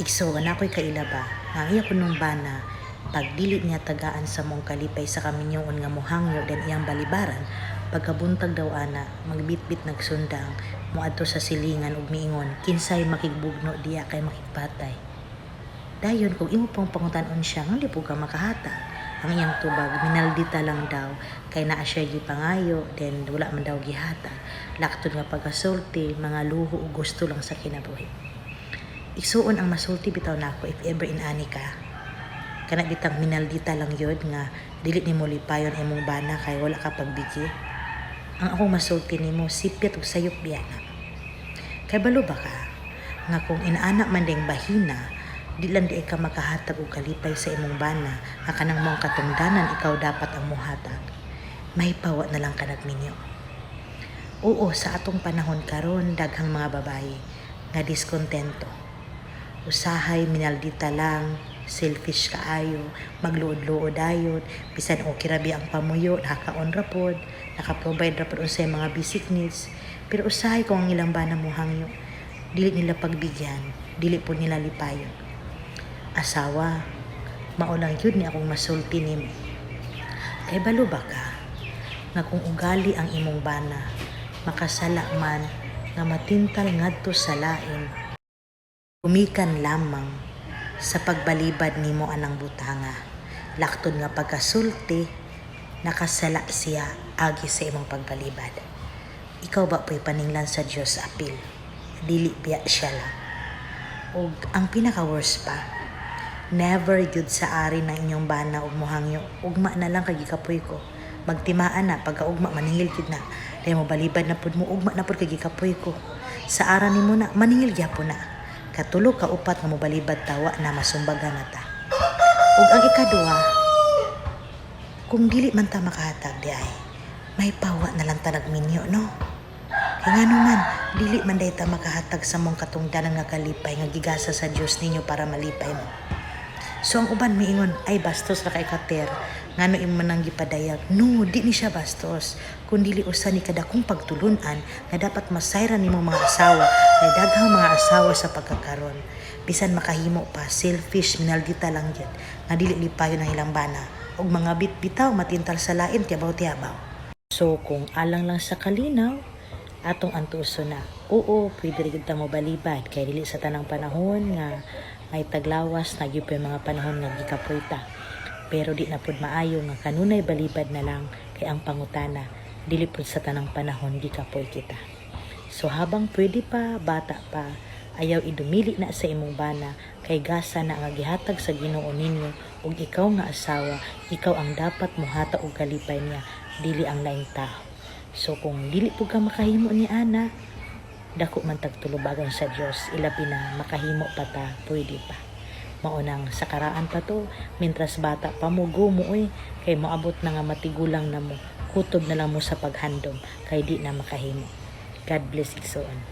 Igsoon, ako'y kaila ba nga ang iya kunong bana, pag dili niya tagaan sa mong kalipay sa kaminyoon nga mohangyo, then iyang balibaran, pagkabuntag daw ana, magbitbit nagsundang, moadto sa silingan ug miingon, "Kinsay makigbugno diya kay makigpatay?" Dayon kung imo pong pangutan-on siya nga di po ka makahatag, ang iyang tubag, minaldita lang daw kay naa siya gipangayo, then wala man daw gihatag. Laktod nga pagkasulti, mga luho ug gusto lang sa kinabuhi. Igsuon, ang masulti bitaw nako, if ever inani ka, kana bitang minaldita lang yun nga dili nimo lipayon imong bana kay wala ka pagbigi, ang akong masulti nimo, sipyat ug sayop biya na. Kay balo ba ka nga kung inaana man ding bahina, di lang di ka makahatag og kalipay sa imong bana nga kanang mong katungdanan, ikaw dapat ang muhatag, may pawa na lang ka nagminyo. Oo, sa atong panahon karon, daghang mga babae nga diskontento. Usahay minaldita lang, selfish kaayo, magluod-luod dayon, bisan okay ra biya ang pamuyo, nakakaon ra pod, naka-provide ra pod unsay mga basic needs. Pero usahay kung ang ilang bana mohangyo, dili nila pagbigyan, dili pod nila lipayon. Asawa, mao lang yun ni akong masulti nimo. Kay balo ba ka nga kung ugali ang imong bana, makasala man nga matintal ngadto sa lain, gumikan lamang sa pagbalibad nimo anang butanga. Laktod nga pagkasulti, nakasala siya agi sa imong pagbalibad. Ikaw ba po'y paninglan sa Dios apil? Dili biya siya lang. Ug ang pinaka worst pa, never gyud sa ari ng inyong bana ug mohangyo, "Ugma na lang kay gikapoy ko." Magtimaan na, pagkaugma maningil gyud na. Dahil mo balibad na pud mo, "Ugma na pud kay gikapoy ko." Sa ara nimo na, maningil gyapon na. Katulo ka upat nga mobalibad, tawa na masumbagan na ta. Ug ang ikaduha, kung dili man ta makahatag di ay, may pawa na lang ta nagminyo, no? Kay ngano man, dili man day ta makahatag sa mong katungdanan nga kalipay nga gigasa sa Dios ninyo para malipay mo. So ang uban miingon, "Ay, bastos ra kay kater, ngano imo man ang gipadayag?" No, di ni siya bastos. Kun dili usa ni kadakong pagtulunan nga dapat masayran nimo mga asawa, kay daghang mga asawa sa pagkakaron, bisan makahimo pa, selfish, minaldita lang gyud, nga dili lipayon ang ilang bana. Ug mga bitbitaw matintal sa lain, tiyabaw-tiyabaw. So kung alang lang sa kalinaw, atong antuso na. Oo, pwede rin kita mo balibad kay dili sa tanang panahon nga may taglawas na gyud pa yung mga panahon nga gikapoy ta. Pero di na pud maayo nga kanunay balibad na lang, kay ang pangutana, dili pud sa tanang panahon gikapoy kita. So habang pwede pa, bata pa, ayaw idumili na sa imong bana kay gasa na nga gihatag sa Ginoo ninyo ug ikaw nga asawa, ikaw ang dapat muhatag og kalipay niya, dili ang laing tao. So kung dili pud ka makahimo ni ana, dako man tagtulubagan sa Dios, ilabi na makahimo pa ta, pwede pa. Mao nang sa karaan pa to, mintras bata pa mo, go mo oy, kay moabot na nga matigulang na mo, kutob na lang mo sa paghandom kay di na makahimo. God bless, igsoon.